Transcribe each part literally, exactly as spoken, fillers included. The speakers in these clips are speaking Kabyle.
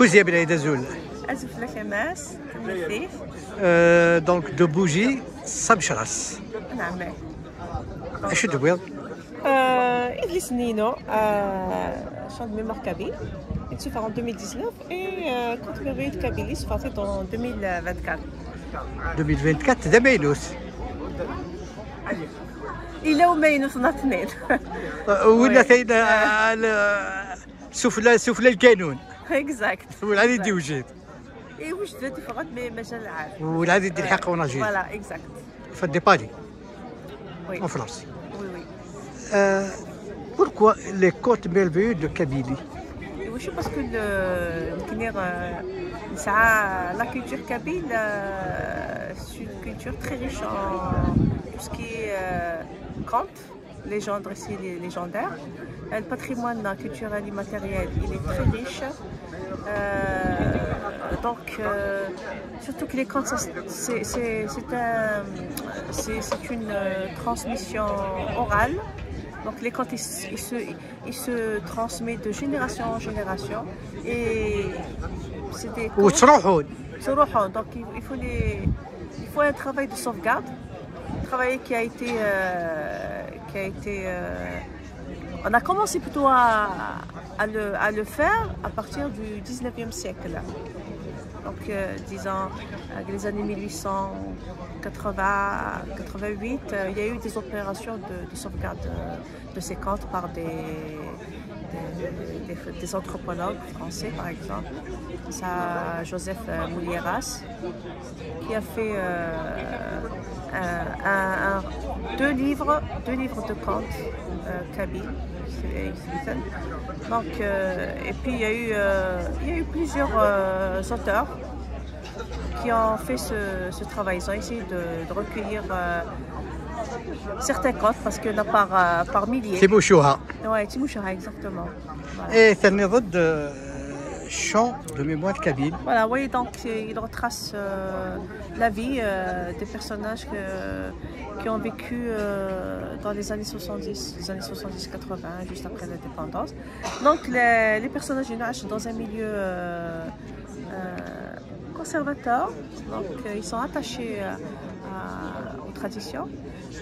Bougie Ablaïd, azul. Azul fell-ak a Mass, tanemmirt-ik. Euh, donc de Bougie, Sabchras. Neɛma. Acu d-tewwiḍ? Euh, idlisen-inu, euh, Chant de mémoire kabyle, yetteffeɣ en deux mille dix-neuf, et euh, Conte merveilleux de Kabylie, yetteffeɣ en deux mille vingt-quatre. Deux mille vingt-quatre, d amaynut. Yella umaynut neɣ tnin. Euh, win atan, euh, le- Sufella, sufella lkanun. Exact. Werɛad i d-yewjid. Iwjed la différente, mais mazal lɛad. Werɛad i d-ilḥaq, euh, unajil. Voilà, exact. Fa dépali. Oui. En France. Oui, oui. Euh, pourquoi les contes merveilleux de Kabylie? Oui, je pense que le, le, la culture kabyle, euh, c'est une culture très riche en tout ce qui est euh, contes, légende, récit lé- légendaire. Euh, le patrimoine culturel immatériel, il est très riche. Euh, donc, euh, surtout que les contes, ça, c'est c'est- c'est un- c'est- c'est une euh, transmission orale. Donc, les contes, ils, s- ils se, ils se transmettent de génération en génération. Et c'est des contes. Donc, il, il faut les, il faut un travail de sauvegarde. Un travail qui a été, euh, qui a été, euh, on a commencé plutôt à, à le, à le faire à partir du dix-neuvième siècle. Donc, euh, disons, euh, les années mille huit cent quatre-vingts, quatre-vingt-huit, euh, il y a eu des opérations de, de sauvegarde euh, de ces contes par des, des, des- des anthropologues français, par exemple. Ça, Joseph euh, Mouliéras, qui a fait euh, un- un- un- deux livres, deux livres de contes euh, kabyles. C'est- c'est- Donc, euh, et puis il y a eu, euh, il y a eu plusieurs euh, auteurs qui ont fait ce, ce travail. Ils ont essayé de, de recueillir euh, certains contes parce qu'il y en a par, euh, par milliers. Timucuha. Ouais, Timucuha, exactement. Voilà. Et ça nous donne de chant de mémoire kabyle. Voilà, oui, donc euh, il retrace euh, la vie euh, des personnages que- qui ont vécu euh, dans les années soixante-dix, les années soixante-dix quatre-vingts, juste après l'indépendance. Donc les, les personnages, ils naissent dans un milieu euh, euh, conservateur, donc euh, ils sont attachés euh, à- aux traditions.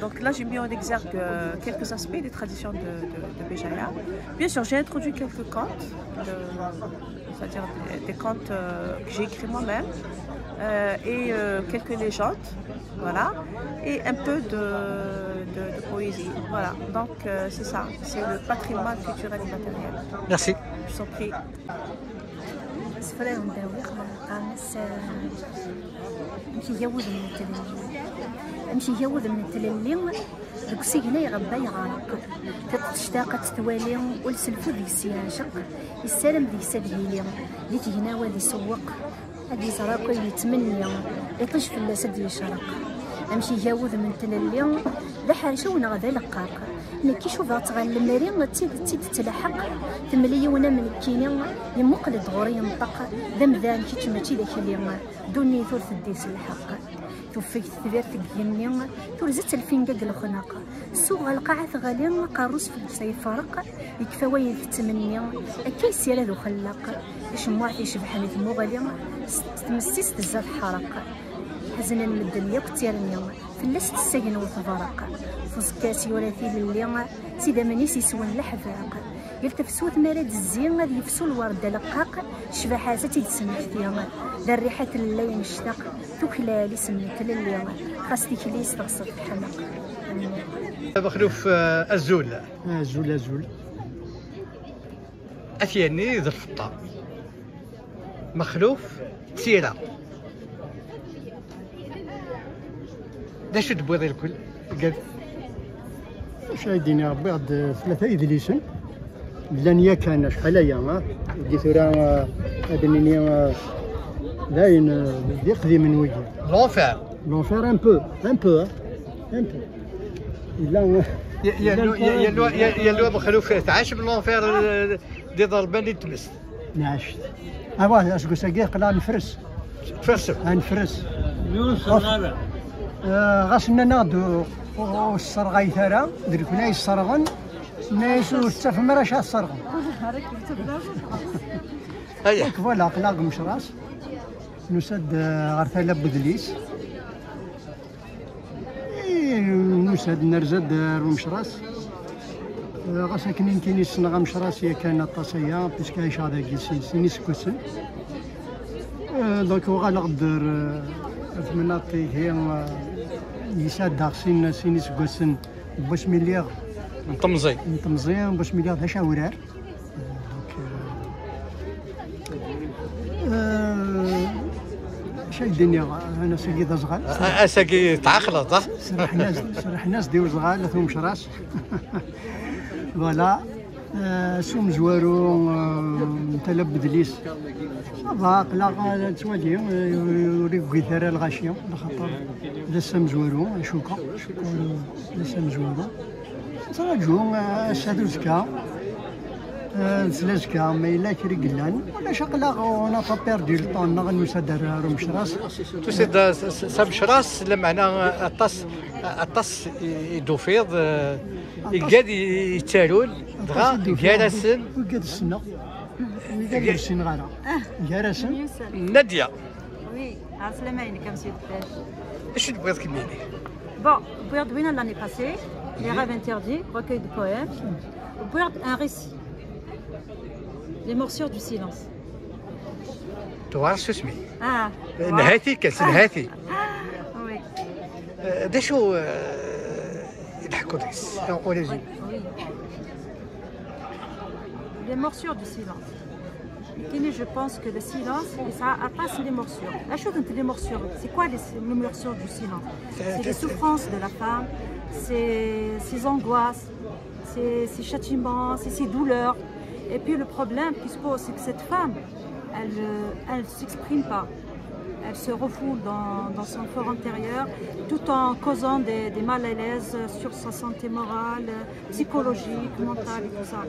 Donc là, j'ai mis en exergue euh, quelques aspects des traditions de, de, de Béjaïa. Bien sûr, j'ai introduit quelques contes, de- c'est-à-dire des, des contes euh, que j'ai écrits moi-même, euh, et euh, quelques légendes, voilà, et un peu de, de- de poésie. Voilà, donc euh, c'est ça, c'est le patrimoine culturel immatériel. Merci. Je vous en prie. Asefra n Dawi qqaren-as, eh, amek iga wudem n tlelli. Amek iga wudem n tlelli deg usigna iɣebba yeɣreq. Tiṭ tectaq ad t-twali, ul s lfu deg-s yeɛceq, yessaram deg-s ad yili, di tegnaw ad isewweq, ad iẓer akk ayen yettmenni, iṭij fell-as ad d-yecreq. Amek iga wudem n tlelli, d aḥercaw neɣ d aleqqaq? Nekk icubaɣ-tt ɣer lemri, d tidet i d-tleḥḥeq. Temlil yiwen am nekkini, yemmuqel-d ɣur-i yenṭeq, d amdan kečč mačči d akli, ddunit ur teddi s lḥeqq. Tuffeg tetbirt deg igenni, turez-itt lfinga deg lexneq. Ssuq ɣer lqaɛa teɣli, aqerru-s fell-as yefreq, yekfa wayen tettmenni, akka yessirad uxellaq. Icemmuɛ ticebḥen i tmuɣli, s s tmessi-s tezza teḥreq. Ḥeznen medden yakk d tirni, fell-as tessagnew tebraq. F uẓekka-s yura tilelli, s idammen-is iswen leḥbaq. Yal tafsut mi ara d-tezzi, ad yefsu lwerd aleqqaq, ccbaḥa-s ad tt-id-tesmekti. D rriḥa tlelli nectaq, tuklal isem n tlelli, xas tikli-s teɣṣeb teḥmeq. Mexluf, eh, azul. Azul, azul. At Yanni d lfeṭṭa. Mexluf d tira. D acu d-tewwiḍ i lkul? Acu ay d-iniɣ? Wwiɣ-d tlata idlisen. Llan yakan acḥal aya, ha? Di tura, eh, ad nini, eh, d ayen, eh, d iqdimen wigi. L'enfer. L'enfer un peu, un peu, hein? Un peu. Yella, yella, yella, yella Mexluf tɛacem l'enfer, eh, d iḍerban i tmest. Nɛac. Awa, aseggas-agi aql-aɣ nefres. Tfersem? Ah, nefres. Eh, ɣas nnan-aɣ-d ur, ur, ur sserɣayet ara, d nekkni ay yesserɣen, nna-yas ur tettafem ara acu ad tesserɣem. Donc voilà, aql-aɣ deg Umecras. Nusa-d, eh, ɣer tala n wedlis. Eh, nusa-d, nerza-d ar Umecras. Eh, ɣas akken nekkini ssneɣ Amecras yakan aṭas aya, puisque ɛiceɣ dagi sin, sin iseggasen. Eh, donc uɣaleɣ-d ar, eh, ar temnaḍt-ihi, eh, yesɛeddaɣ sin, sin iseggasen n wasmi lliɣ n temẓi. N temẓi, n wasmi lliɣ d acawrar. Donc, euh, euh, acu ay d-iniɣ, ass-agi d azɣal. A-, ass-agi tɛeqleḍ, ah? Serrḥen-as, serrḥen-as-d i uzɣal, at Umecras. Voilà. Euh, s umezwaru, euh, n tala n wedlis. Ça va, aql-aɣ la nettwali, euh, ur yewwit ara lɣaci, lxaṭer d ass amezwaru, cukkeɣ, cukkeɣ d ass amezwaru. Nettraǧu, eh, ass-a d uzekka, eh, d tlazekka, ma yella kra i yellan. Ulac, aql-aɣ, on n'a pas perdu le temps, neɣ nusa-d ar, ar Umecras. Tusiḍ-d s, s, s Amecras, lameɛna aṭas, aṭas i, i d-tufiḍ, eh, igad i, yettarun, dɣa gar-asen. Wigad ssneɣ, wigad ur ssineɣ ara. Gar-asen. Nadia. Oui, ɛeslama-inek a Monsieur Debbac. D acu tebɣiḍ kemmini? Bon, wwiɣ-d winna l'année passée, Les rêves interdits, recueil de poèmes. Wwiɣ-d un récit, Les morsures du silence. Tuɣal s usmi. Ah. Nhati kan, s nhati. Oui. Eh, d acu, eh, i d-ḥkuḍ deg-s? Oui. Les morsures du silence. Kini, je pense que le silence, il sera à passer les morsures. La chose entre les morsures, c'est quoi les, les morsures du silence? C'est les souffrances de la femme, c'est ses angoisses, c'est ses châtiments, c'est ses douleurs. Et puis le problème qui se pose, c'est que cette femme, elle, euh, elle ne s'exprime pas. Elle se refoule dans, dans son fort intérieur, tout en causant des, des mal à l'aise sur sa santé morale, psychologique, mentale et tout ça.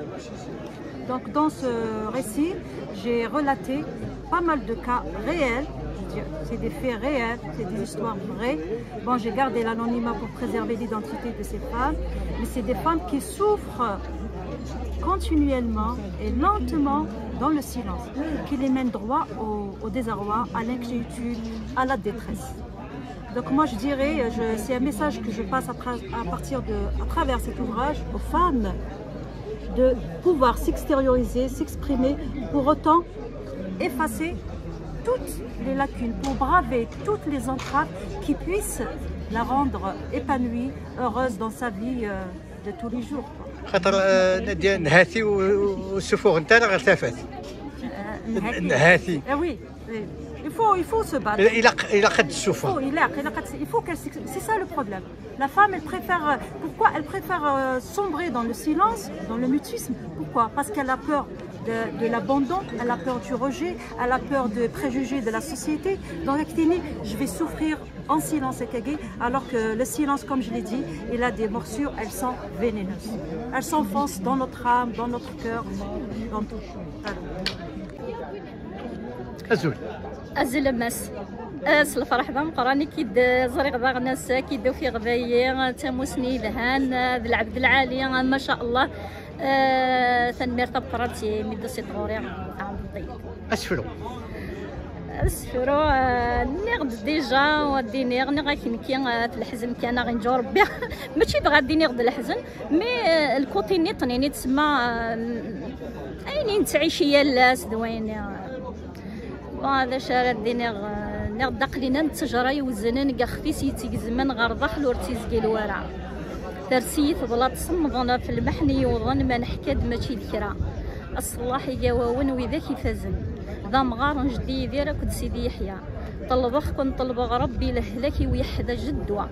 Donc dans ce récit, j'ai relaté pas mal de cas réels, je veux dire, c'est des faits réels, c'est des histoires vraies. Bon, j'ai gardé l'anonymat pour préserver l'identité de ces femmes, mais c'est des femmes qui souffrent continuellement et lentement dans le silence, qui les mène droit au, au désarroi, à l'inquiétude, à la détresse. Donc moi je dirais, je, c'est un message que je passe à, tra- à partir de, à travers cet ouvrage aux femmes de pouvoir s'extérioriser, s'exprimer, pour autant effacer toutes les lacunes, pour braver toutes les entraves qui puissent la rendre épanouie, heureuse dans sa vie, euh, de tous les jours. Xaṭer, eh, Nadia, nhati u-, u-, ur ssufuɣent ara ɣer tafat. Euh, nhati. Nhati. Eh oui, oui. Il faut, il faut se battre. Ilaq, ilaq ad Il faut, tessufeɣ. Il a, il a, il faut qu'elle s'ex- c'est ça le problème. La femme, elle préfère, euh, pourquoi elle préfère, euh, sombrer dans le silence, dans le mutisme? Pourquoi? Parce qu'elle a peur de, de l'abandon, elle a peur du rejet, elle a peur de préjugés de la société. Donc, elle dit, je vais souffrir en silence, alors que le silence, comme je l'ai dit, il a des morsures, elles sont vénéneuses. Elles s'enfoncent dans notre âme, dans notre cœur, dans tout. Voilà. Azul. Azul a Mass. S lferḥ d ameqqran i k-id-ẓriɣ daɣen ass-a, k-id-ufiɣ dayi, d tamussni yelhan, d lɛebd lɛali, ma sha Allah. Eh, tanemmirt tameqqrant imi d-tusiḍ ɣur-i, ɛawed ṭṭeyb. Asefru. Asefru, eh, nniɣ-d déjà, ad d-iniɣ, nniɣ-ak nekki, eh, f leḥzen kan, aɣ-inǧu Rebbi. Mačči dɣa ad d-iniɣ d leḥzen, mais, eh, lkuṭi nniḍen, ini tsemma, eh, ayen i nettɛici yal ass d wayen i, Bon, d acu ara d-iniɣ, eh, nniɣ-d aql-in am ttejra iweznen deg ixef-is yettgezmen ɣer daxel ur ttizgil wara. Ters-iyi teblaḍt semmḍen ɣef lmeḥn yewḍen ma neḥka-d mačči d kra. Aṣellaḥ i yawawen widak ifazen. D amɣar n jeddi Yidir akked Sidi Yeḥya. Ṭelbeɣ-ken, ṭelbeɣ Rebbi lehlak-iw yeḥda jeddwa.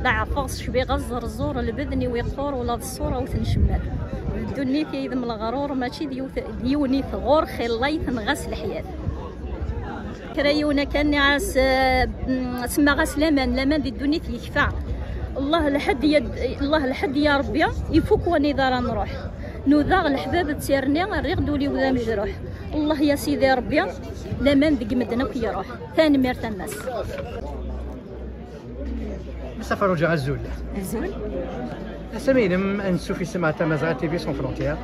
Leɛfeɣ s cbiɣ aẓerẓur, lbedn-iw iqqur ula d ṣṣura ur ten-cemmer. D ddunit i d-mleɣrur, mačči d yiwet, d yiwen i tɣur, xilla-yi tenɣa s leḥyat. Kra yiwen akka nniɣ-as, eh, mm, semmaɣ-as laman, laman di ddunit yekfa. Allah lḥedd ya, Allah lḥedd ya Rebbi, ifuk wanida ara nruḥ. Nudaɣ leḥbab d tirni, rriɣ-d ul-iw d amejruḥ. Allah ya Sidi Rebbi, laman deg medden akk iruḥ. Tanemmirt a Mass. Massa Faruǧa, azul. Azul. Asami-inem ansuf isem ɣer Tamazɣa T V Sans Frontières.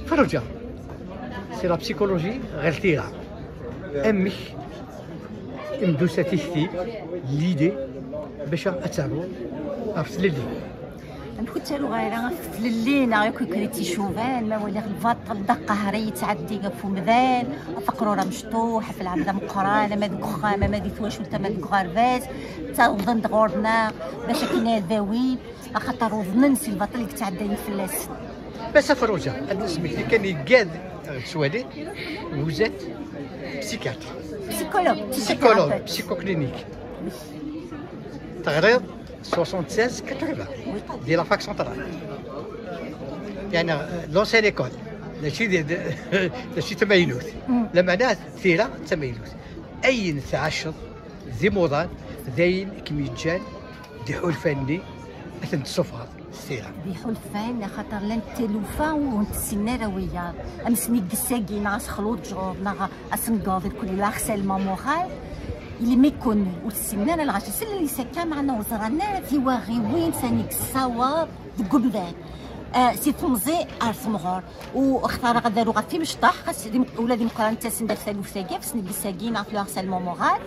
Faruǧa, s C'est la psychologie ɣer tira. Amek i m-d-tusa tikti, l'idée, bac ad taruḍ ɣef tlelli? Amek ur ttaruɣ ara ɣef tlelli neɣ akk ikriti cuban, ma waliɣ lbaṭel d aqehri yettɛeddi ɣef umdan, ɣef aqrur amecṭuḥ, ɣef lɛebd ameqqran, ama deg uxxam, ama di twacult, ama deg uɣerbaz, ttawḍen-d ɣur-neɣ bac akken ad dawi, axaṭer uḍnen si lbaṭel i yettɛeddayen fell-as. Bas Afruǧa, ad nesmekti kan igad ɣef swali, vous êtes psychiatre. Psychologue, psychologue, psychothérapeute. Psychoclinique. Teɣriḍ soixante-seize quatre-vingts di la fac centrale. Yani, euh, l'ancienne école. Mačči d, d, mačči d tamaynut. Mm. Lameɛna tira d tamaynut. Ayen tɛaceḍ d imuḍan, d ayen i kem-yeǧǧan d iḥulfan-nni ad ten-tessufɣeḍ s tira. D iḥulfan, axaṭer llant talufa ur tent-ssinen ara wiyaḍ. Am sniggis-agi, neɣ asexluǧer, neɣ asengaḍ, le harcèlement moral, il est méconnu. Ur t-ssinen ara lɣaci. S lli s akka, meɛna ur ẓran ara tiwaɣiwin sani yessawaḍ deg umdan. Ah, si temẓi ar temɣer. U xtareɣ ad aruɣ ɣef imecṭaḥ, xas d im-, ula d imeqqranen ttasen-d ɣef taluft-agi, ɣef sniggis-agi, neɣ ɣef le harcèlement moral.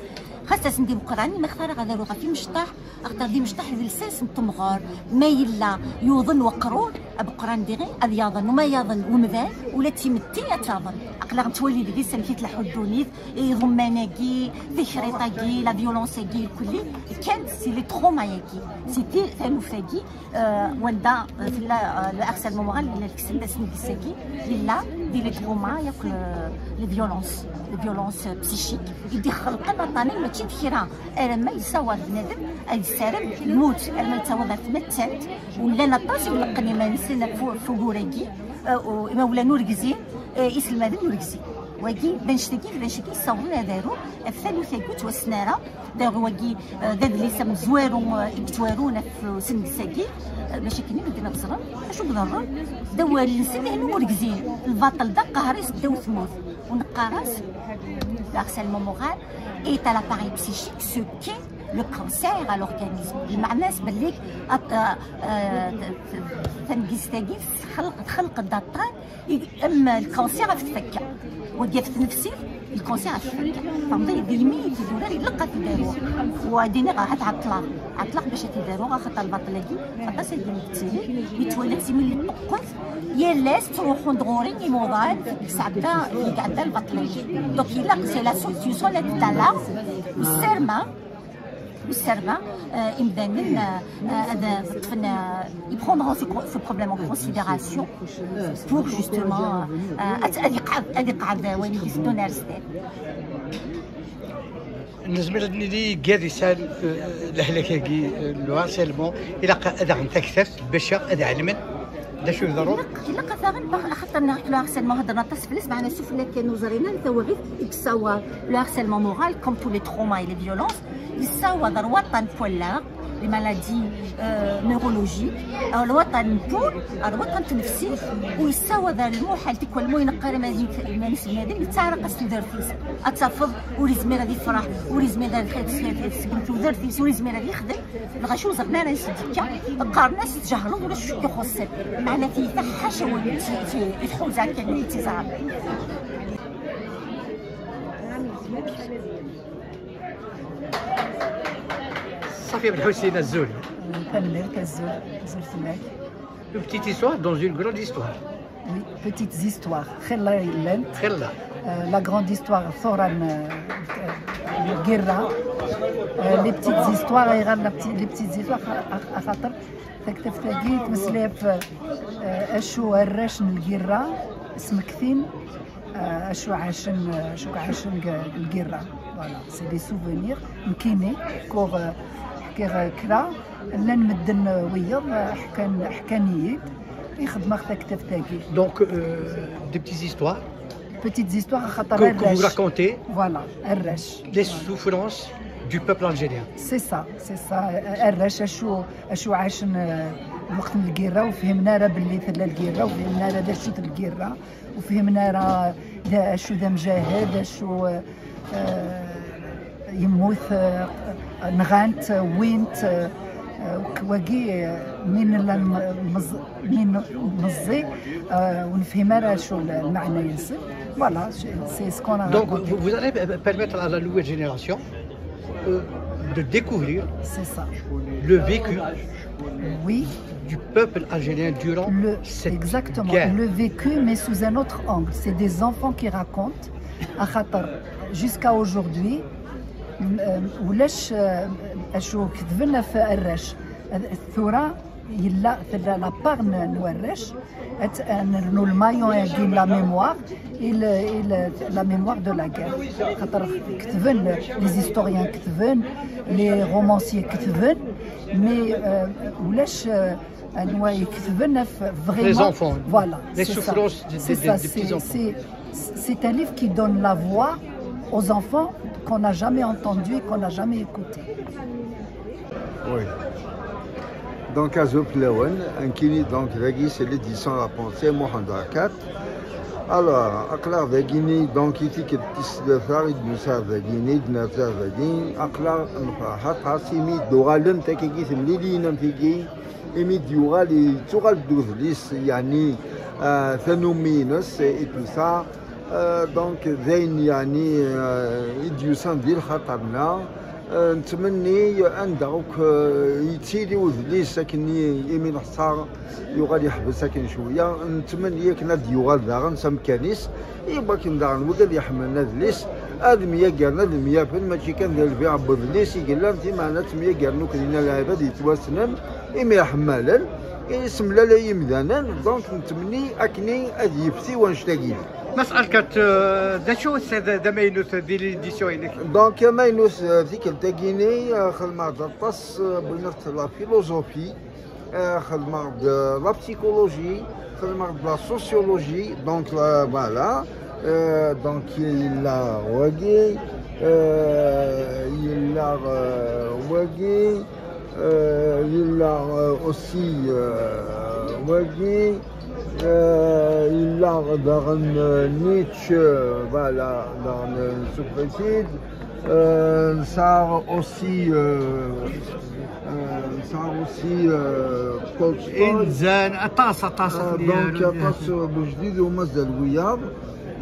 Xas ttasen-d imeqqranen, ma xtareɣ ad aruɣ ɣef imecṭaḥ, axaṭer d imecṭaḥ d lsas n temɣer. Ma yella yuḍen weqrur, abeqqran diɣi ad yaḍen, u ma yaḍen umdan, ula d timetti ad taḍen. Aql-aɣ nettwali deg-s amek i tleḥḥu ddunit, iḍumman-agi, tikriṭ-agi, la violence-agi, irkelli, kkant si les traumas-agi, si ti-, taluft-agi, euh, wanda, euh, tella, euh, le harcèlement moral, yella deg-sen d asnigis-agi, yella di les traumas, yakk le, les violences, les violences, euh, psychiques, i d-ixelqen aṭṭanen, mačči d kra, arma yessawaḍ bnadem ad yessarem lmut, arma yettaweḍ ar tmettant, u llan aṭas i ileqqen iman-nsen ɣef u-, ɣef wugur-agi, euh, u imawlan ur gzin, euh, iselmaden ur gzin. Wagi, d annect-agi, d annect-agi yessawḍen ad arun ɣef taluft-agi ur ttwassen ara. D'ailleurs, wagi, euh, d adlis amezwaru, euh, i yettwarun ɣef usnegres-agi, euh, bac akken i medden ad ẓren acu i iḍerrun. D awal-nsen, ihi ur gzin. Lbaṭel d aqehri seddaw tmurt. U neqqar-as, le harcèlement moral est à l'appareil psychique ce qu'est le cancer à l'organisme. Lmeɛna-s belli, euh, euh, tameggizt-agi txelq-, txelq-d aṭṭan, i-, am lkanṣir ɣef tfekka. Wagi ɣef tnefsit, lkanṣir ɣef tfekka. Fehmeḍ? D yimi i t-id-urar, ilaq ad t-id-aruɣ. U ad iniɣ, ahat ɛeṭṭleɣ. Ɛeṭṭleɣ bac ad t-id-aruɣ, axaṭer lbaṭel-agi, aṭas agi yettili, yettwali-t simi yeṭṭeqqet. Yal ass ttruḥun-d ɣur-i imuḍan, sɛedda, i iɛedda lbaṭel-agi. Donc, ilaq, c'est la solution, la tala, u ssarma, u ssarma, euh, imdanen, euh, euh, ad, ad ṭṭfen, euh, ils prendront ce, pro-, ce problème en considération pour justement, euh, ad, ad iqeɛɛed, ad iqeɛɛed wayen i d-iteddun ar zdat. Nezmer ad nini igad yesɛan, euh, lehlak-agi, euh, le harcèlement, ilaq ad aɣen taktabt bac ad ɛelmen d acu iḍerrun. Ilaq, ilaq ad aɣen, bax-, axaṭer neɣ le harcèlement heddren aṭas fell-as, meɛna sufella kan ur ẓrin ara tawaɣit i yessawaḍ. Le harcèlement moral, comme tous les traumas et les violences, yessawaḍ ar waṭṭan n wallaɣ, les maladies, euh, neurologiques, ar waṭṭan n wul, ar waṭṭan n tnefsit, u yessawaḍ ar lmuḥal, tikwal ma ur ineqq ara iman-is bnadem, yettaɛraq-as tudert-is. Ad tafeḍ ur izmir ad ifreḥ, ur izmir ad yexdem tudert-is, ur izmir ad yexdem. Lɣaci ur ẓerren ara acu d-yekka, qqaren-as tjehleḍ, ulac acu k-ixuṣṣen. Meɛna tiyita ḥaca win i t-, i t-, i tḥuza akken i tt-iẓran. Safi Belḥusin, azul. Tanemmirt, azul, azul fell-ak. Une petite histoire dans une grande histoire. Oui, petites histoires. Xilla llant. Xilla. Euh, la grande histoire, ثورة, euh, euh, guerra. Euh, les petites histoires, ayɣer la petite, les petites histoires, a-, a-, axaṭer taktabt-agi tmeslay ɣef, euh, acu arrac n lgirra smektin, euh, acu ɛacen, euh, acu ɛacen deg lgirra. Voilà, c'est des souvenirs. Nekkini, kuɣ, euh, ḥkiɣ, euh, kra, llan medden, euh, wiyaḍ, euh, ḥkan, ḥkan-iyi-d, i xedmeɣ taktabt-agi. Donc, euh, des petites histoires. Petites histoires, axaṭer que, que vous arrac. Racontez. Voilà, arrac. Les souffrances du peuple algérien. C'est ça, c'est ça. Arrac, acu, acu ɛacen, euh, lweqt n lgirra, ur fhimen ara belli tella lgirra, ur fhimen ara d acu d lgirra, ur fhimen ara d acu d amjahed, acu, euh, euh, yemmut, euh, nɣant, wwint, euh, Wagi, euh, mi nella nm- mez- mi n- meẓẓi, euh, ur nefhim ara acu l- lmeɛna-nsen. Voilà, c'est c'est ce qu'on a Donc, raconté. vous, vous allez permettre à la nouvelle génération euh, de découvrir C'est ça. le vécu Oui, du peuple algérien durant le, cette exactement. guerre. Le vécu, mais sous un autre angle. C'est des enfants qui racontent. À خاطر, jusqu'à aujourd'hui, m- euh, ولاش, euh, acu كتبنا في الرش. ثورة يلا تلا la part نورش. نرنو المايون يجي la mémoire, il, il, la mémoire de la guerre. خاطر كتبن, les historiens كتبن, les romanciers كتبن, mais euh, ولاش, euh, انواع يكتبن vraiment. Les enfants, Voilà, les c'est ça. souffrances des- C'est des- ça, des c'est- petits-enfants. c'est- C'est un livre qui donne la voix aux enfants qu'on n'a jamais entendu et qu'on n'a jamais écouté. Oui. Donc, azul fell-awen, nekkini, donc, dagi, c'est l'édition La Pensée, Mohamed Rakat. Alors, aql-aɣ dagini, donc, i tikkelt tis tlata, i d-nusa dagini, i d-nerza dagi, aql-aɣ nefreḥ aṭas imi d-uɣalent akkagi temliliyin am tigi, imi d-yuɣal, yettuɣal-d udlis, yeɛni, euh, tanumi-ines et tout ça. Euh, donc, d ayen, yeɛni, euh, i d-yusan di lxaṭer-nneɣ. Euh, nettmenni anda akk, euh, yettili udlis akken i- imi neḥṣa yuɣal yeḥbes akken cwiya. Nettmenni akken ad d-yuɣal daɣen s amkan-is, i wakken daɣen wid ad yeḥmlen adlis ad myagaren, ad myafen, mačči kan d lbiɛ n udlis i yellan, timeɛna ttemyagaren akk dinna lɛibad yettwassnen, imi ḥemmalen, isemlalay imdanen, donc nettmenni akken ad yefti wanect-agi. Ma sɣelkeɣ-k, euh, d acu d d amaynut di l'édition-inek? Donc, amaynut, euh, tikkelt-agi-nni, euh, xedmeɣ-d aṭas, euh, wwin-aɣ-d la philosophie, euh, xedmeɣ-d, euh, la psychologie, xedmeɣ-d la sociologie, donc, euh, voilà. Euh, donc, yella wagi, euh, yella, euh, wagi, euh, yella, euh, aussi, euh, wagi, euh, yella daɣen, euh, Nietzsche, euh, voilà, daɣen, euh, nsuffeɣ-it-id. Euh, nesɛa aussi, euh, euh, nesɛa aussi, euh, Tolstoy. Inzan, aṭas, aṭas. Ah, donc, aṭas, euh, bujdid u mazal wiyaḍ.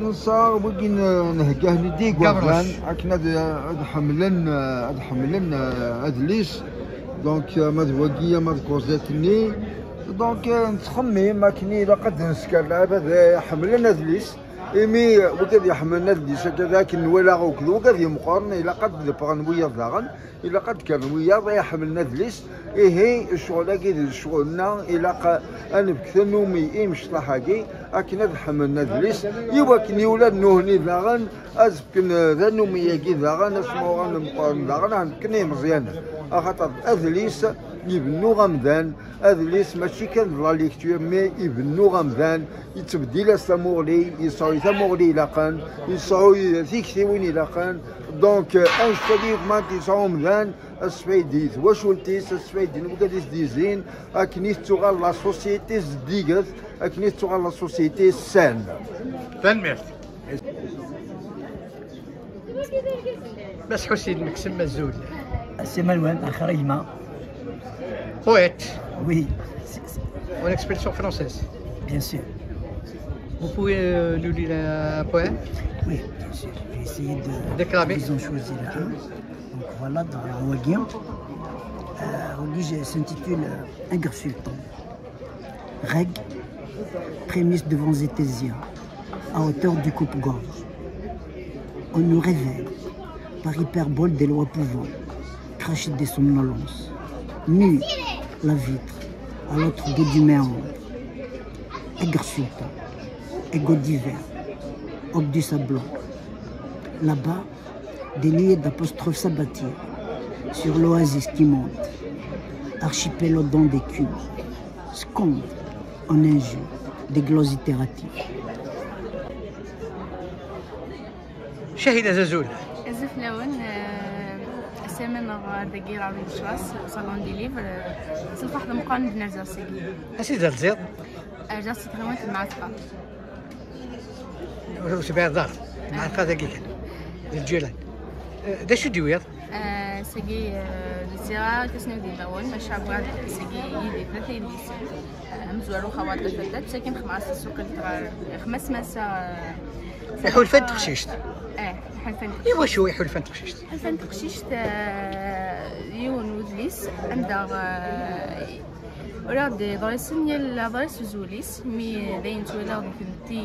Nesɛa wigi n- nhegga-ten-id i igerdan akken ad, ad ḥemmlen, ad ḥemmlen, euh, adlis. Donc, euh, ma d wagi, ma d kuẓet-nni. Donc, euh, nettxemmim akken ilaq ad nesker lɛibad, euh, ḥemmlen adlis. Imi, euh, wigad iḥemmlen adlis, akka d akken nwala akk d wigad yemqoren, ilaq ad d-ffɣen wiyaḍ daɣen. Ilaq ad d-kkren wiyaḍ ay iḥemmlen adlis. Ihi, ccɣel-agi d ccɣel-nneɣ, ilaq ad nefk tanumi i imecṭaḥ-agi akken ad ḥemmlen adlis, i wakken iwlad n uhni daɣen ad fken, eh, tanumi-agi daɣen, asmuɣer n imeqqren daɣen ad nefken i imeẓyanen. Axaṭer adlis ibennu amdan, adlis mačči kan d la lecture, mais ibennu amdan, yettbeddil-as tamuɣli, yesɛu tamuɣli ilaqen, yesɛu tiktiwin ilaqen. Donc, euh, annect-agi akk ma yesɛu umdan, asfaydi twacult-is, asfaydi n wigad i s-d-izin, akken i tettuɣal la société zeddiget, akken i tettuɣal la société saine. Tanemmirt. Mass Hussein, neksem azul. C'est Manuel, Akhrayma. Poète, Oui, c'est- c'est- en expression française. Bien sûr. Vous pouvez euh, nous lire un poème? Oui, bien sûr. Je vais essayer de. Déclamer. Ils ont choisi là. Donc voilà, dans la wagi. Euh, wagi, je- s'intitule euh, Agersultan. Reg, prémisse devant Zétésia, à hauteur du coupe-gorge. On nous réveille par hyperbole des lois pouvant cracher des somnolences. Mue, la vitre, à l'autre bout du méandre. Agersultan, ego d'hiver, obdus à blanc. Là-bas, des nuées d'apostrophes s'abattirent sur l'oasis qui monte, archipel odant d'écume, sconde en injures des glosses itératifs. Cahida, azul. Azul fell-awen, eh, ass-a amenɣer dagi ɣer Lecras, au Salon des Livres, eh, s lferḥ d ameqqran d-nerza ass-agi. Ansi d-terziḍ? Rziɣ si tɣiwant n Mɛatqa. Ur tebɛiḍ ara. Mɛatqa dagi kan. D lǧiran. Eh, d acu d-tewwiḍ? Eh, Ass-agi, eh, d tiɣa akken d imawen, maca bɣiɣ ass-agi yid-i tlata yelli-s. Eh, amezwaru xawaṭ tafat, sakin xmas tsuqilt ɣer xmas masa, eh, Iḥulfan teqcict. Eh, iḥulfan teqcict. Iwacu iḥulfan teqcict? Iḥulfan teqcict, eh, yiwen udlis anda, eh, ur aɣ-d-yeḍrisen yal aḍris uzul-is, mi d ayen ttwaliɣ deg tmetti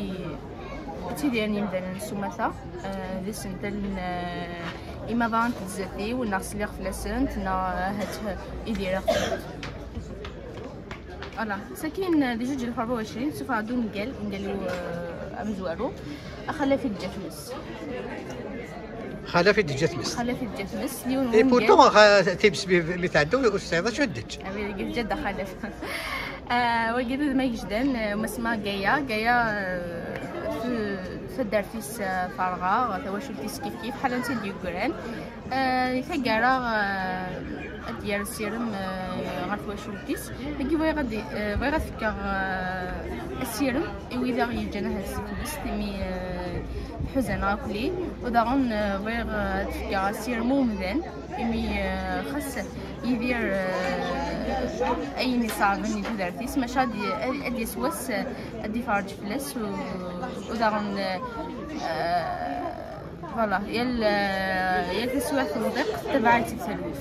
ttidiren yimdanen s umata, eh, d isental n, eh, imaḍan n tezzatin, neɣ sliɣ fell-asent, neɣ ahat idireɣ fell-asent. Voilà, sakin, eh, di zuǧ alef u rebɛa u ɛecrin, sufeɣ-d ungal, ungal-iw, eh, amezwaru, Axalaf i d-ǧǧa tmes. Xalaf i d-ǧǧa tmes. Xalaf i d-ǧǧa tmes, yiwen n Et wungal. Pourtant, xa-, times mi, mi tɛedda ur tesɛiḍ acu ad d-teǧǧ. Ah, mais teǧǧa-d axalaf. Ah, wagi d udem agejdan, eh, ma semma Gaya. Gaya, eh, f-, taddart-is, eh, ferɣa, tawacult-is kif kif, ḥala netta d-yeggran. Eh, di taggara, eh, ad d-yerr asirem, eh, ɣer twacult-is. Dagi bɣiɣ ad d-, eh, bɣiɣ ad fkeɣ, eh, asirem i wid aɣ-yeǧǧan ahat si tmest, imi, eh, tḥuza-neɣ akli. U daɣen, eh, bɣiɣ, eh, ad fkeɣ asirem i umdan, imi, eh, xas Yidir, eh, ayen iṣeɛben i tudert-is, maca ad y-, ad, ad yas wass, eh, ad iferreǧ fell-as, u, u daɣen, eh, voilà, yal, eh, yal taswiɛt n uḍiq tettabaɛ-itt-id talwit.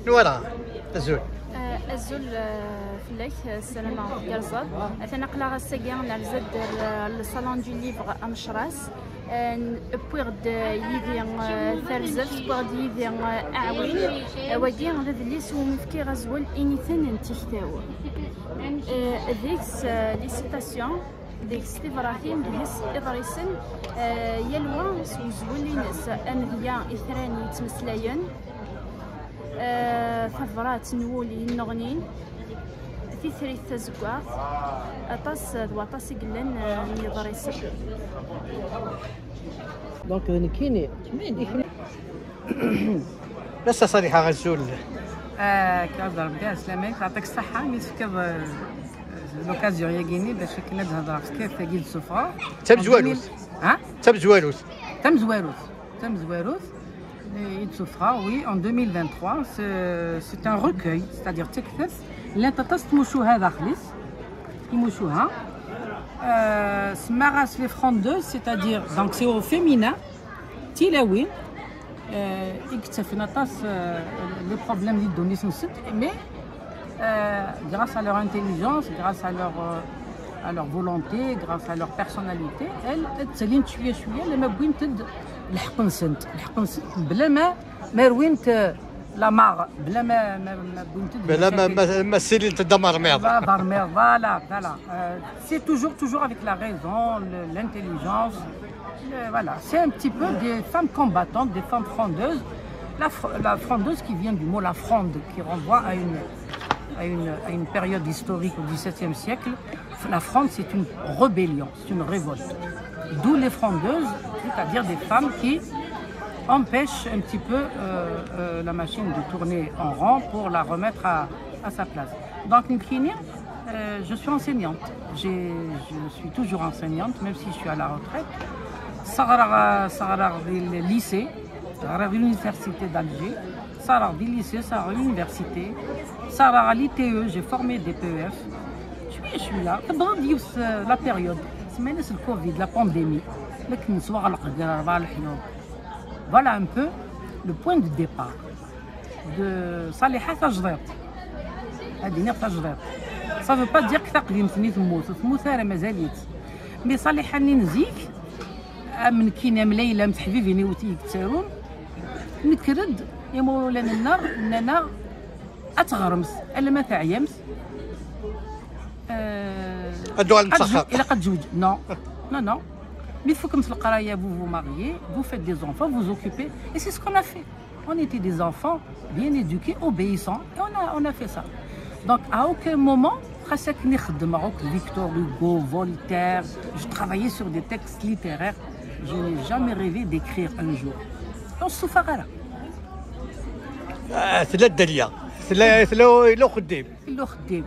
Voilà, azul. Eh, azul, eh, fell-ak, eh, ssarameɣ tgerrzeḍ. Atan aql-aɣ ass-agi nerza-d, eh, le Salon du Livre Amecras. Eh, n-, wwiɣ-d, eh, yid-i, eh, tarzeft, wwiɣ-d yid-i, eh, aɛwin. Eh, wagi d adlis umi fkiɣ azwel Initen n tiktaw. Eh, deg-s, eh, les citations, deg-s tibratin, deg-s iḍrisen, eh, yal wa s uzwel-ines, amedya, itran yettmeslayen, eh, tabrat n wul yenneɣnin, titrit tazeggaɣt, aṭas d waṭas i yellan, eh, n yiḍrisen. Donc, d nekkini. Ass-a Ṣaliḥa, azul. Ah, k-, Rebbi ɛeslama-k, yeɛṭik ṣṣeḥḥa, mi tefkiḍ, eh, l'occasion-yagi-nni bac akken ad d-hedreɣ ɣef tektabt-agi d-ssufɣeɣ. D tamezwarut. Ha? D tamezwarut. Tamezwarut. Tamezwarut, eh, i d-ssufɣeɣ, oui, en deux mille vingt-trois, c'est, c'est un recueil, c'est-à-dire d taktabt, llant aṭas n tmucuha daxel-is, timucuha. Euh, semmaɣ-as Les Frondeuses, c'est-à-dire, donc c'est au féminin, tilawin, euh, i yettafen aṭas, euh, les problèmes di ddunit-nsent, mais, euh, grâce à leur intelligence, grâce à leur, euh, à leur volonté, grâce à leur personnalité, elles, elles ttalint cwiya cwiya, lama wwint-d lḥeqq-nsent, lḥeqq-nsent, bla ma, ma rwint, euh, la marre, bla ma, ma, ma wwint-d Bla ma, lmacakil. Ma, ma ssilint d amermiḍ. D amermiḍ, voilà, voilà. Euh, c'est toujours, toujours avec la raison, le, l'intelligence. Euh, voilà, c'est un petit peu des femmes combattantes, des femmes frondeuses. La fr-, la frondeuse qui vient du mot la fronde, qui renvoie à une, à une, à une période historique au dix-septième siècle. La fronde, c'est une rébellion, c'est une révolte. D'où les frondeuses, c'est-à-dire des femmes qui empêchent un petit peu, euh, euh, la machine de tourner en rond pour la remettre à, à sa place. Donc, nekkini, euh, je suis enseignante. J'ai, je suis toujours enseignante, même si je suis à la retraite. Ssaɣreɣ, ssaɣreɣ di lycée, ɣriɣ l'université d'Alger, ssaɣreɣ di lycée, ssaɣreɣ l'université, ssaɣreɣ à l'I T E, j'ai formé des P E F. Cwiya, cwiya, tebda-d yiwet, euh, la période, semman-as le Covid, la pandémie. Akken neswaɣ leqder, rebɛa leḥyuḍ. Voilà un peu le point de départ de Ṣaliḥa tajdiṭ. Ad iniɣ tajdiṭ. Ça veut pas dire que taqdimt-nni temmut, ur temmut ara, mazal-itt. Mais Ṣaliḥa-nni n zik, am nekkini, am Layla, am teḥbibin-iw i yettarun, nekker-d, imawlan-nneɣ nnan-aɣ ad teɣremt, alamma teɛyamt. Euh, Ad tuɣalemt s axxam. Ilaq ad tezweǧ. Non, non, non. Mi tfukkemt leqraya, vous vous mariez, vous faites des enfants, vous vous occupez. Et c'est ce qu'on a fait. On était des enfants bien éduqués, obéissants, et on a, on a fait ça. Donc, à aucun moment, xas akken i xeddmeɣ akked Victor Hugo, Voltaire, je travaillais sur des textes littéraires, je n'ai jamais rêvé d'écrire un jour. Ur stufaɣ ara. Ah, tella Dderya. Tella, tella, yella uxeddim. Yella uxeddim.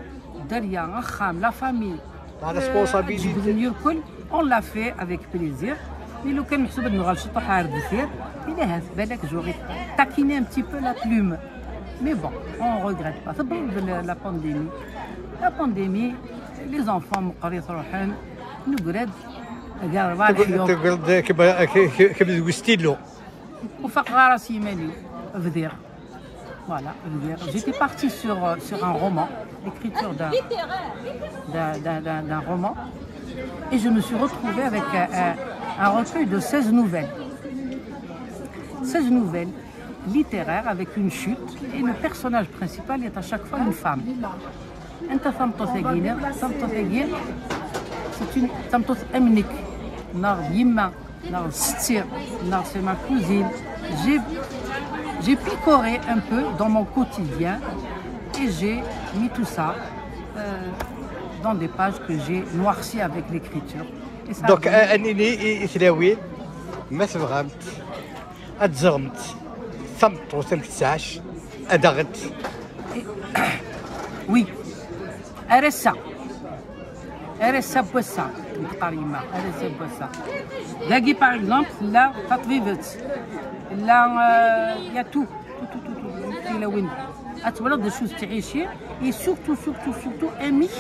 Dderya, axxam, la famille. La responsabilité. Euh, ad jebden irkel, on l'a fait avec plaisir. Mais لو كان محسوب نغال شطح على الدفير، إلا هاث بالك j'aurais taquiné un petit peu la plume. Mais bon, on regrette pas. تبرد ال-، la pandémie. La pandémie, les enfants مقري تروحن، نقرد، قال راح تقول يوم. تقول كيما، كي-، كي-، كيما تقول ستيلو. وفاق غارة سيماني، بدير. Voilà, بدير. J'étais partie sur, euh, sur un roman, l'écriture d'un, d'un, d'un, d'un, d'un roman. Et je me suis retrouvée avec un, un, un recueil de seize nouvelles. Seize nouvelles littéraires avec une chute. Et le personnage principal est à chaque fois une femme. أنت ثمطوثاكينا، ثمطوثاكي، c'est une ثمطوث أمنك، نار يما، نار ستي، نار c'est ma cousine. J'ai, j'ai picoré un peu dans mon quotidien et j'ai mis tout ça, euh, dans des pages que j'ai noircies avec l'écriture. Et ça a Donc, donné euh, أنيني إي-، إثلاوين، ما تبغمت. Ad tẓeɣremt tameṭṭut amek tettɛac, ad aɣent. Oui. Ar ass-a. Ar ass-a n wass-a, i d-teqqar yemma. Ar ass-a n wass-a. Dagi, par exemple, tella taṭbibt. Tella, euh, il y a tout. Tout, tout, tout, tout. Tilawin. Ad twalaḍ d acu tettɛici. Et surtout, surtout, surtout, amek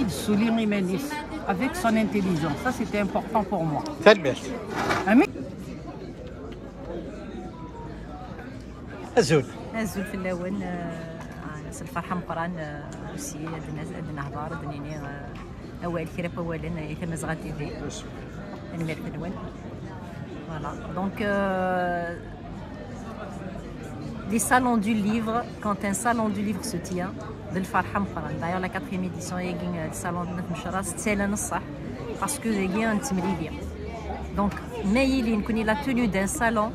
i d-tessuli iman-is. Avec son intelligence. Ça, c'était important pour moi. Tanemmirt. Amek Azul. Azul fell-awen, eh, s lferḥ ameqqran, eh, aussi, ad n-, ad nehḍer, ad nini, eh, awal, kra n wawalen, eh, i Tamazɣa T V. Tanemmirt-nwen. Voilà. Donc, euh, les salons du livre, quand un salon du livre se tient, d lferḥ ameqqran. D'ailleurs, la quatrième édition, yagi, euh, le salon de Nat Mecra, c'est le Nessah, parce que yagi, un timlili. Donc, ma yili, la tenue d'un salon,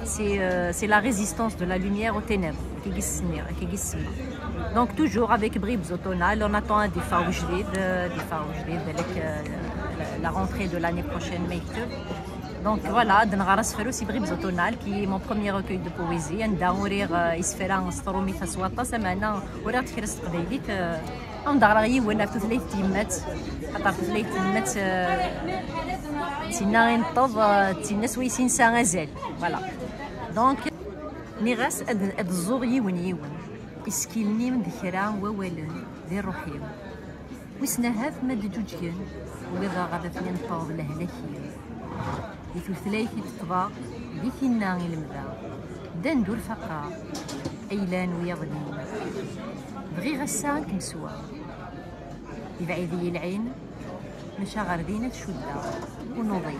c'est, euh, c'est la résistance de la lumière aux ténèbres. Donc, toujours avec Bribes au Tonal, on attend des Faoujdid, euh, des Faoujdid, avec, euh, la, la rentrée de l'année prochaine, mais Donc voilà, ad nɣer asefru si Bribes au Tonal, qui est mon premier recueil de poésie. Anda uriɣ, euh, isefra s trumit s waṭas, ameɛna uriɣ-d kra s teqbaylit, euh, ad nɣer yiwen ɣef tutlayt n tyemmat, xaṭer tutlayt n tyemmat, euh, d tinna i neṭṭeḍ, euh, d tinna swayes i nesɛa azal. Voilà. Donc, nniɣ-as ad, ad ẓẓuɣ yiwen yiwen. Isekkilen-im d kra n wawalen di ṛṛuḥ-iw. Wissen ahat ma d-ǧuǧgen, ula d aɣadat-nni n ṭṭerḍ lehlak-iw. Di tutlayt i d-ṭṭḍeɣ, di tinna i lemdeɣ. Ddan-d ur faqeɣ, ayla n wiyaḍ-nni. Bɣiɣ ass-a ad kem-sweɣ. Yebɛid-iyi lɛin, maca ɣer din ad cuddeɣ, ur nuḍi.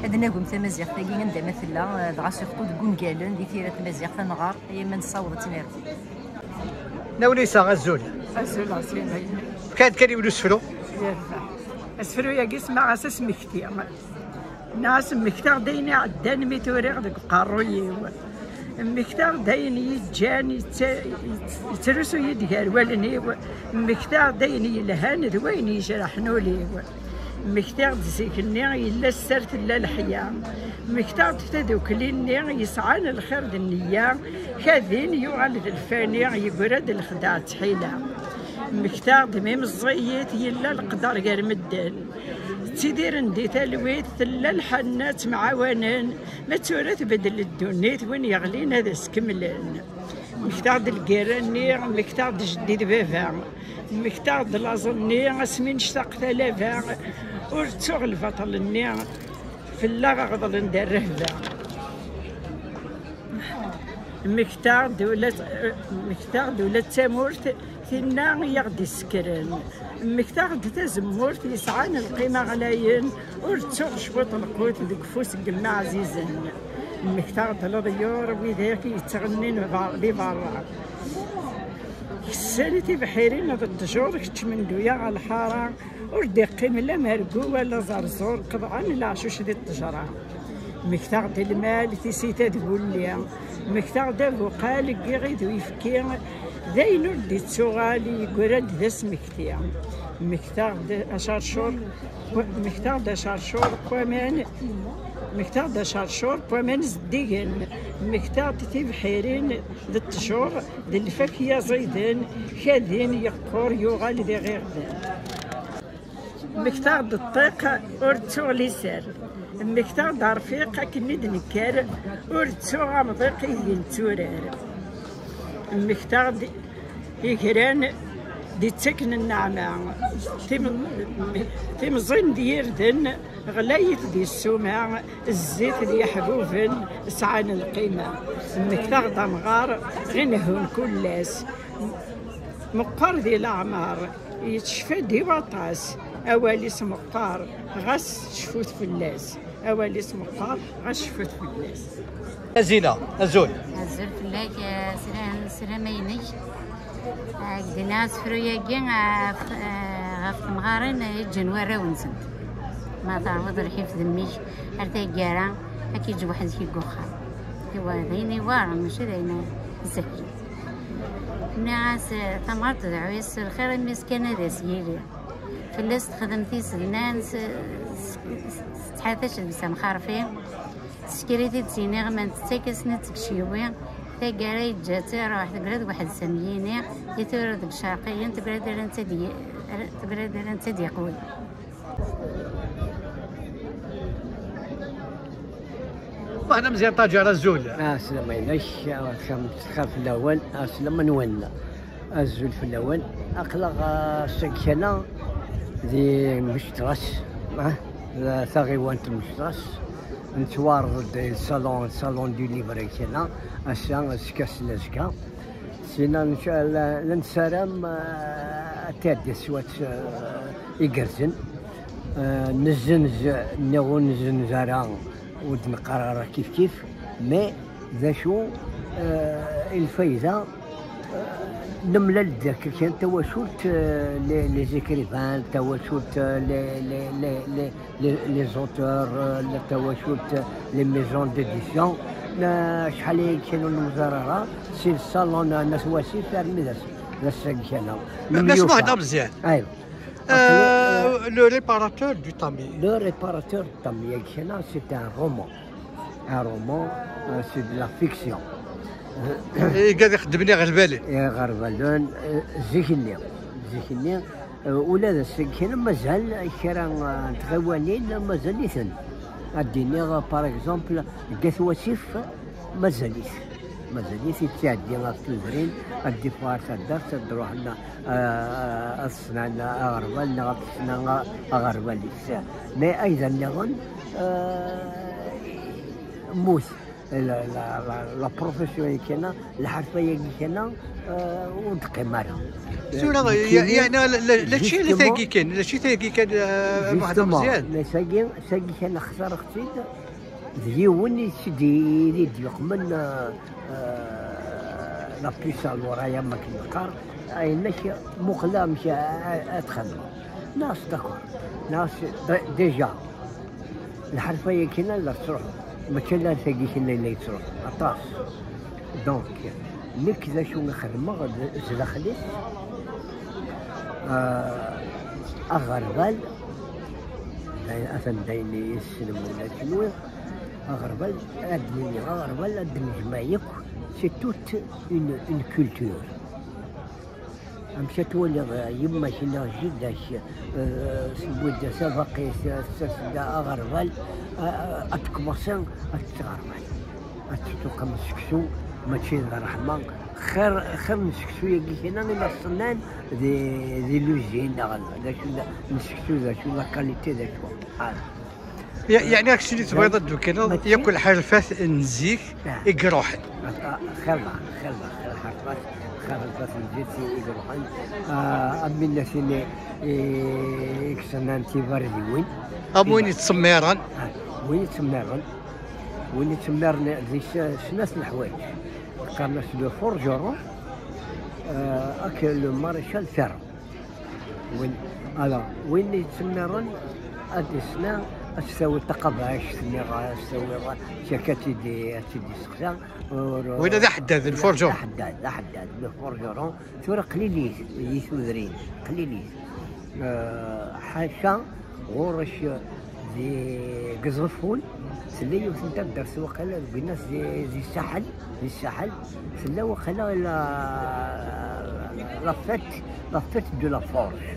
Ad nagem tamaziɣt-agi anda ma tella, dɣa surtout deg wungalen, di tira tmaziɣt, ad nɣer, ay ma nessaweḍ ad tt-nerr. Nawlisa, azul. Azul, ɛeslama. Fkan-d kan yiwen usefru. Yerbeḥ. Asefru-agi semmaɣ-as Asmekti. Nniɣ-as, mmektaɣ-d ayen iɛeddan mi t-uriɣ deg uqerruy-iw. Mmektaɣ-d ayen yeǧǧan yett-, yett-, yettrusu-yi-d gar wallen-iw. Mmektaɣ-d ayen yelhan d wayen yejreḥen ul-iw. Mmektiɣ-d zik-nni yella sser tella leḥya. Mmektaɣ-d tadukli-nni yesɛan lxir d nniya, ka din yuɣal d lfani, yeggra-d lexdeɛ d tḥila. Mmektaɣ-d mi meẓẓiyit yella leqder gar medden. Ttidiren di talwit, tella lḥanna ttemɛawanen, ma d tura tbeddel ddunit, win yeɣlin ad as-kemmlen. Mmektaɣ-d lgirra-nni, mmektaɣ-d jeddi d baba. Mmektaɣ-d laẓ-nni, asmi nectaq talaba, ur ttuɣ lbaṭel-nni, fell-aɣ ɣeḍlen-d rrehba. Mmektaɣ-d ula d, mmektaɣ-d ula d tamurt, tinna i aɣ-d-isekkren. Mmektaɣ-d tazemmurt yesɛan lqima ɣlayen, ur ttuɣ cwiṭ lqut deg ufus n yemma ɛzizen. Mmektaɣ-d leḍyur, widak yettɣennin ber-, di berra. Kessen tibḥirin d ttjur, keččmen-d uya ɣer lḥara, ur d-iqqim la mergu wala ẓerẓur, qeḍɛen leɛcuc di ṭṭejra. Mmektaɣ-d lmal, tisita d wulli. Mmektaɣ-d abuqal n yiɣid uyefki, d ayen ur d-ittuɣal, yeggra-d d asmekti. Mmektaɣ-d acercur, mmektaɣ-d acercur n waman, mmektaɣ-d acercur n waman zeddigen. Mmektaɣ-d tibḥirin d ttjur, d lfak yaẓiden, ka din yeqqur yuɣal d iɣiɣden. Mmektaɣ-d ṭṭiq ur ttuɣ liser. Mmektaɣ-d rfiq akken i d-nekker, ur ttuɣ amḍiq ideg netturar. Mmektaɣ-d igran d-ittaken nneɛma. Tim-, timẓin d yirden ɣlayit di ssuma, zzit d yeḥbuben sɛan lqima. Mmektaɣ-d amɣar ɣ inehhun kul ass. Meqqer di leɛmer, yettcfa-d i waṭas. Awal-is meqqer, ɣas cfut fell-as. Awal-is meqqer, ɣas cfut fell-as. Azila, azul. Azul fell-ak, eh, slam, slam-inek. Eh, dina asefru-agi, eh, f-, eh, ɣef temɣarin, eh, yeǧǧan warraw-nsent. Ma terbuḍ lḥif d mmi-k ar taggara, ad k-yeǧǧ weḥd-k deg uxxam. Iwa d ayen iwaren, mačči d ayen isehlen. Nniɣ-as, eh, tamɣart tedɛu-yas s lxir, imi-s kan ad as-yili. Fell-as texdem tisednan s, s, s, s ttḥatac deg-s amxarfi. Tesker-it-id s iniɣman, tettak-asen-id seg ciwi. Taggara yeǧǧa-tt iruḥ, teggra d weḥd-s am yini, i tura deg icerqiyen, teggra-d ara netta d-, teggra-d ara netta d-yeqwi. Wahna Mezyan Ṭaǧer, azul. Ɛeslama-inek, xir fell-awen, ɛeslama-nwen. Azul fell-awen. Aql-aɣ, ah, ass-agi kan di Mectras, ah, la taɣiwant n Mectras. Nettwaɛreḍ-d i le salon, le salon du livre kan. Ass-a, azekka, s lazekka. Sina nca-, la, la nessaram, ah, ad tɛeddi teswiɛt, ah, igerrzen. Ah, nezzenz, neɣ ur nezzenz ara, ur d-neqqar ara kif kif, mais d acu, ah, i lfayda, ah, nemlal-d akka kan tawacult, ah, les, les écrivains, tawacult, ah, les, les, les, les, les, les auteurs, euh, la tawacult, les maisons d'édition. Na, acḥal ay kan ur nemmẓer ara, si le salon n At Wasif armi d ass, d ass-agi kan. Mass Muḥend Ameẓyan. Aywa. Euh, le réparateur du tamis. Le réparateur du tamis, agi kan, c'est un roman. Un roman, euh, c'est de la fiction. Iga ad ixeddem iɣerbalen. Iɣerbalen, euh, zik-nni. Zik-nni, euh, ula d ass-agi kan mazal kra, euh, n tɣiwanin, mazal-iten. Ad d-iniɣ, par exemple, deg At Wasif, mazal-it. Mazal-it yettɛeddi ɣef tudrin, ad d-iffeɣ ar taddart, ad d-ruḥen, euh, ad snan aɣerbal, neɣ ad snan aɣerbal-is. Mais ayda nniḍen, euh, mmut. La, la, la, la profession-agi kan, lḥerfa-agi kan, euh, ur d-teqqim ara. Tura, yeɛni, la, la, la, mačči tagi kan, mačči tagi kan, euh, Muḥend Ameẓyan. Mais tagi, tagi kan xtareɣ-tt-id, d yiwen i tt-id-, i d-yeqmen, euh, euh, la puce à l'oreille, am akken neqqar, ayen-ak muqel amek a, a, ad txedmeḍ. Nas, d'accord. Nas, dé-, déjà, lḥerfa-agi kan la tettruḥu. Mačči ala tagi kan la yettruḥu. Aṭas. Donc, nekk d acu i xedmeɣ d, zdaxel-is, euh, aɣerbal, d ayen, atan d ayen i yessnem ula d kenwi, aɣerbal, ad d-nini aɣerbal, ad d-nejmeɛ yakk, c'est toute une, une culture. Amek ad twaliḍ, eh, yemma-k neɣ jida-k, eh, tewwi-d tabaqit, eh, tessers-d aɣerbal, eh, ad tkemersi, ad tettɣerbal. Ad tettuqem seksu, mačči d ṛṛeḥma. Xir, xir n seksu-agi kan, ila ṣennan di, di l'usine, neɣ d acu d, n seksu, d acu, la qualité, d acu. Ḥal. Ya-, yeɛni, aksini tebɣiḍ ad d-tukineḍ, mačči yakk lḥerfat n zik i iruḥen. Ah, xelḍa, xelḍa, xelḍa, xelḍa, xelḍa n zik i iruḥen. Ah, am winna tin i, i yekksen tibardiwin. Am win yettsemmiren. Ah, win yettsemmiren. Win yettsemmiren di s-, snat n leḥwayeǧ. Qqaren-as le forgeron, euh, ak le maréchal ferrant. Win, alors, win yettsemmiren ad isna, ad s-tawiḍ taqabact, nniɣ ad s-tawiḍ, yak ad tt-id-, ad tt-id-iseqsa. Ur, win d aḥeddad, le forgeron. D aḥeddad, d aḥeddad, le forgeron. Tura qlilit di tudrin, qlilit. Euh, ḥaca ɣur-k di, deg Iẓeffun, tella yiwet n taddart waqila deg winnas di, di Saḥel, di Saḥel, tella waqila la, la fête, la fête de la forge.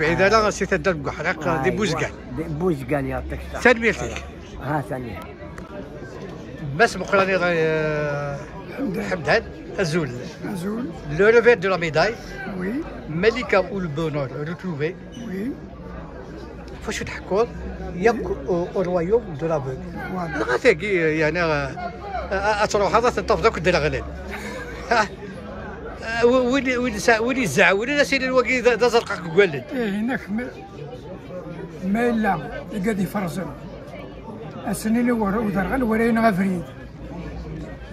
yebɛid ara si taddart n Uḥriq, di Buzgan. Di Buzgan, yeɛṭik ṣṣeḥḥa. Tanemmirt-ik. Ha, tanemmirt. Mass Meqqran, eh, Ḥemdan, azul. Azul. Le revers de la médaille. Oui. Malika ou le bonheur retrouvé. Oui. Facu tḥekkuḍ yakk au, au royaume de l'aveugle. Voilà. Dɣa tagi, eh, yeɛni, eh, eh, ad truḥeḍ ad ten-tafeḍ akk d leɣlen. Ah, eh, wi-, win, win sa-, win izɛewlen ad s-inin wagi d, d aẓerqaq deg wallen. Ihi, nekk ma, ma yella igad iferẓen, ad s-nini wer-, uderɣal wara-yin abrid.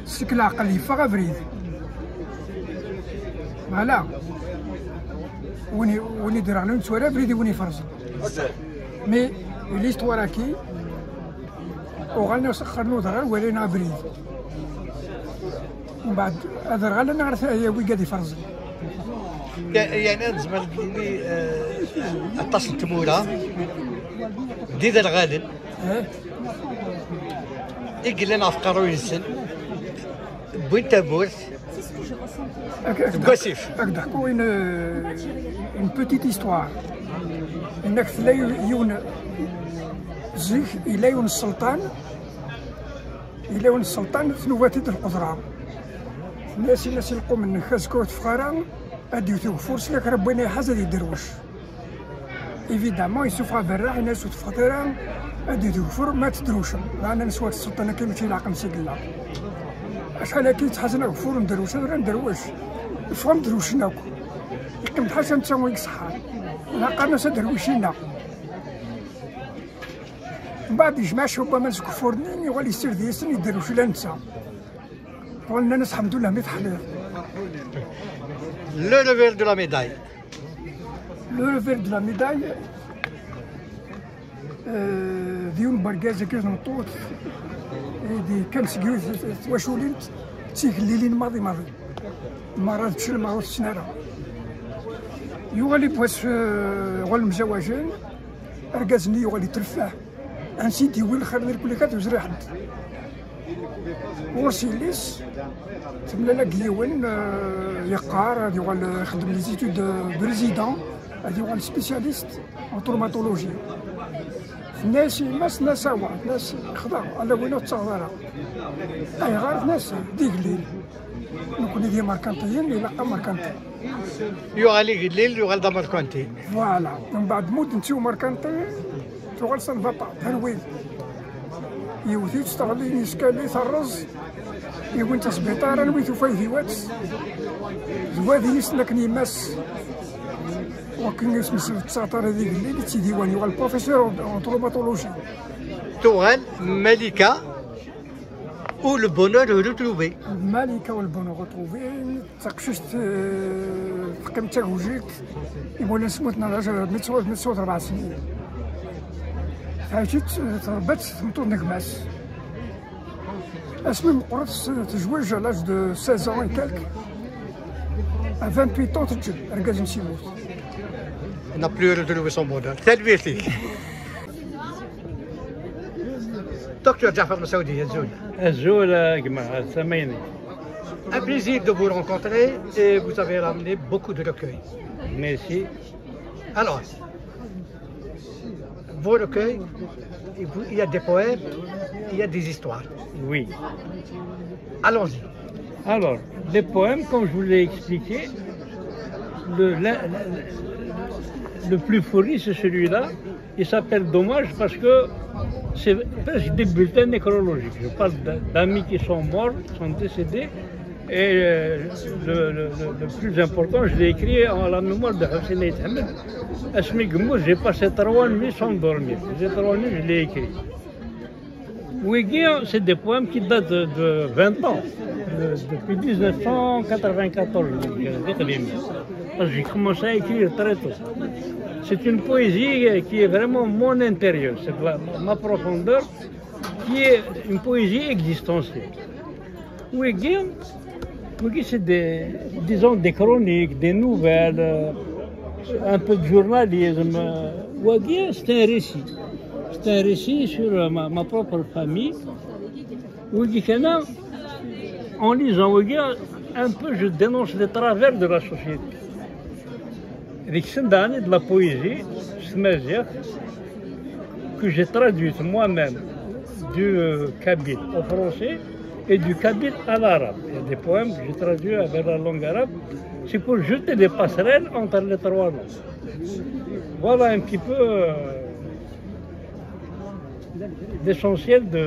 Seg leɛqel yeffeɣ abrid. Voilà. Win i-, win iderɣlen ur nettwali abrid i win iferẓen. Mais l'histoire-agi, uɣalen-as axxar n uderɣal wara-yin abrid. Mbeɛd aderɣal anaɣ ar ta-, yawi igad iferẓen. Ya-, yeɛni ad nezmer ad d-nini, eh, aṭas n tmura d iderɣalen, eh, i yellan ɣef uqerruy-nsen, wwin tawwurt, ak-, ak-, deg wasif. Ad k-d-ḥkuɣ une, une petite histoire. Inna-k tella yiwen, zik, yella yiwen sselṭan, yella yiwen sselṭan, tnuba-t-id lqedra. Tenna-yas, yenna-s i lqum-nnek, azekka ur teffeɣ ara, ad d-iwet ugeffur, s kra n win iḥaz ad yedderwec. Évidemment, yessufeɣ aberraḥ, yenna-yas ur teffɣeḍ ara, ad d-iwet ugeffur, ma tedrewcem. Laɛna neswa sselṭan-agi mačči leɛqel-nnes i yella. Acḥal akka yettḥazen ageffur, ur ndrewcen ara, ndrewc. Ffɣen drewcen akk. Yeqqim-d ḥaca netta i iṣeḥḥan. Dɣa qqaren-as aderwic-inna. Mbeɛd yejmeɛ cwiṭ n waman seg ufur-nni, yuɣal yessired-iten, yedderwec ula netta. Uɣalen nnan-as, "Ḥemdullah mi teḥliḍ." Le revers de la médaille. Le revers de la médaille, euh, d yiwen n wergaz akked tmeṭṭut, i d-yekkan seg yiwet twaculin d tigellilin maḍi maḍi. Merra d tcelma ur tessen ara. Yuɣal yiwwas, euh, ɣer lemzawajen, argaz-nni yuɣal yetreffeɛ. Ansi d-yewwi lxir di lkulikat ur yezri ḥedd. Ɣur-s yelli-s, temlal-agi yiwen, euh, yeqqar, ad yuɣal, euh, ixeddem les études de président, ad yuɣal spécialiste en traumatologie. Tenna-yas i yemma-s, tenna-s awa, tenna-s xḍa, ala win ur tettaɣeḍ ara. Ayɣer? Tenna-s d igellil. Nekkni d imerkantiyen, ilaq amerkanti. Yuɣal igellil, yuɣal d amerkanti. Voilà. Mbeɛd mudden-tt i umerkanti, tuɣal ça ne va pas. Terwi. Yewwet-itt, teɣli, yeskali, terreẓ. Iwin-tt asbiṭar, anwi tufa idiwa-tt. D wadi i s-nnan akken yemma-s. Wakken isem-is d ttɛeṭṭar ad igellil, i tt-idiwan, yuɣal professeur en, en traumatologie. Tuɣal Malika ou le bonheur retrouvé. Malika ou le bonheur retrouvé. Taqcict, eh, teqqim d tagujilt, imawlan-is mmuten ar lɛecṛa, mi teswa, mi teswa rebɛa snin. Tɛic-itt, eh, tṛebba-tt tmeṭṭut n gma-s. Asmi meqqret, tezweǧ à l'âge de seize ans et quelques. À vingt-huit ans, teǧǧel, argaz-nnes yemmut. N'a plus retrouvé son bonheur. Tanemmirt-ik. Docteur Ǧaɛfar Messaoudi, azul. Azul, a gma, a tamaynit. Un plaisir de vous rencontrer et vous avez ramené beaucoup de recueils. Merci. Alors, vos recueils, il y a des poèmes, il y a des histoires. Oui. Allons-y. Alors, les poèmes, comme je vous l'ai expliqué, le, le, le plus fleuri, c'est celui-là. Il s'appelle Dommage parce que c'est presque des bulletins nécrologiques. Je parle d'a-, d'amis qui sont morts, qui sont décédés. Et, euh, le, le, le, le plus important, je l'ai écrit en la mémoire de Hussein Aït Ahmed. Asmi yemmut, j'ai passé trois nuits sans dormir. Ces trois nuits, je l'ai écrit. Wigi, c'est des poèmes qui datent de, de vingt ans, de, depuis dix-neuf cent quatre-vingt-quatorze, parce que j'ai commencé à écrire très tôt. C'est une poésie qui est vraiment mon intérieur, c'est de la, ma profondeur, qui est une poésie existentielle. Wigi, wigi, c'est des, disons, des chroniques, des nouvelles, euh, un peu de journalisme. Euh, wigi, c'est un récit. C'est un récit sur euh, ma, ma propre famille. Wigi kana, en lisant wigi, un peu je dénonce les travers de la société. Deg sendani de la poésie, s tmaziɣt, que j'ai traduite moi-même du euh, kabyle au français et du kabyle à l'arabe. Il y a des poèmes que j'ai traduits vers la langue arabe. C'est pour jeter des passerelles entre les trois langues. Voilà un petit peu euh, l'essentiel de,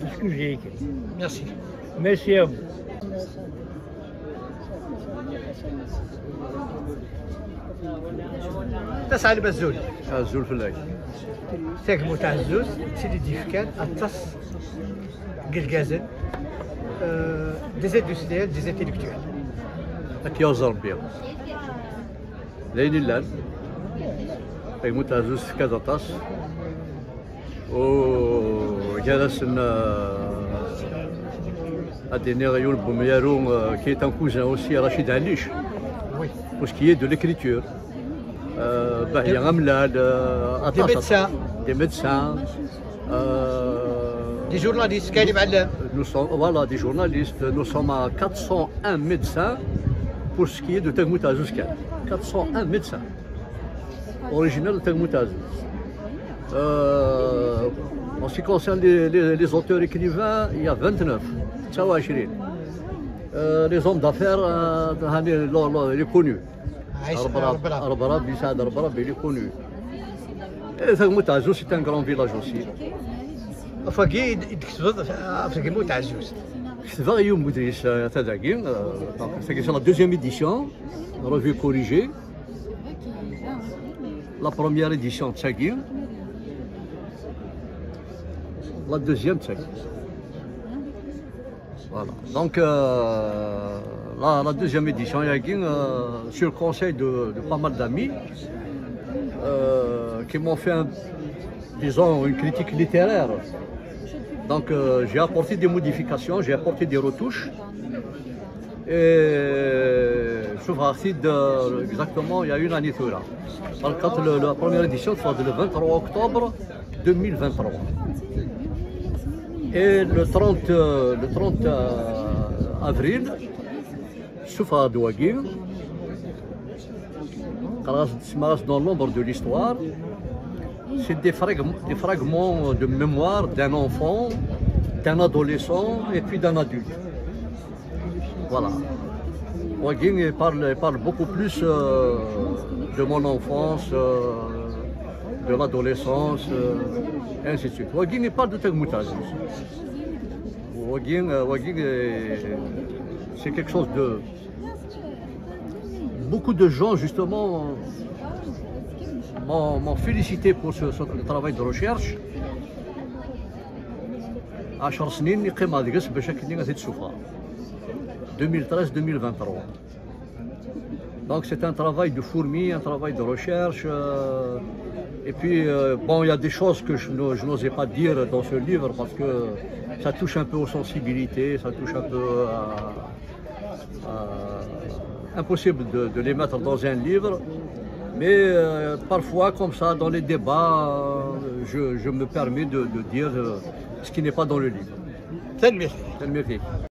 de ce que j'ai écrit. Merci. Merci à vous. Tasɛa Lmazul. Azul fell-ak. Tagmut Ɛezzuz d tid i d-yefkan aṭas n yirgazen, euh, des industriels, des intellectuels. Ad k-yerẓ Rebbi. D ayen illan. Tagmut Ɛezzuz tefka-d aṭas. Gar-asen ad d-iniɣ yiwen n umyaru qui est un cousin aussi, Rachid Alic, pour ce qui est de l'écriture. Bahia Amlal, aṭas, des médecins, des médecins, des journalistes, Karim Alem. Nous sommes, voilà, des journalistes, nous sommes à quatre cent un médecins pour ce qui est de Tagmut Azuz. Quatre cent un médecins original de Tagmut Azuz. Euh, en ce qui concerne les, les, les auteurs écrivains, il y a vingt-neuf. Euh, les hommes d'affaires, euh, il est connu. Rebrab, il est connu. Et Tagmut Azuz, c'est un grand village aussi. Ɣef wagi i d-tkesbeḍ ɣef Tagmut Azuz. Ketbeɣ yiwen n wedlis, euh, tadagi, euh, donc, c'est la deuxième édition, revue corrigée. La première édition d tagi. La deuxième d tagi. Voilà. Donc, euh, la, la deuxième édition, il y a euh, sur le conseil de, de pas mal d'amis euh, qui m'ont fait, un, disons, une critique littéraire. Donc, euh, j'ai apporté des modifications, j'ai apporté des retouches. Et je suis parti de, exactement, il y a une année, tout là. Par contre, le, la première édition, c'est le vingt-trois octobre deux mille vingt-trois. Et le trente, euh, le trente euh, avril, je suis parti de Wagin. Dans l'ombre de l'histoire, c'est des, frag- des fragments de mémoire d'un enfant, d'un adolescent et puis d'un adulte. Voilà. Wagin, il parle, il parle beaucoup plus euh, de mon enfance, euh, de l'adolescence, euh, et ainsi de suite. Wagin, il parle de Tagmut Azuz. Wagin, euh, Wagin, euh, c'est quelque chose de... Beaucoup de gens, justement, m'ont m'ont félicité pour ce, ce- le travail de recherche. عشر سنين يقيم هذا الجلس باش هكا غادي تشوفها. ألفين وثلاثة ألفين وعشرين. Donc c'est un travail de fourmi, un travail de recherche. Euh, et puis, euh, bon, il y a des choses que je n'o- je n'osais pas dire dans ce livre parce que ça touche un peu aux sensibilités, ça touche un peu à, euh, impossible de, de les mettre dans un livre. Mais euh, parfois, comme ça, dans les débats, euh, je, je me permets de, de dire euh, ce qui n'est pas dans le livre. Tanemmirt. Tanemmirt.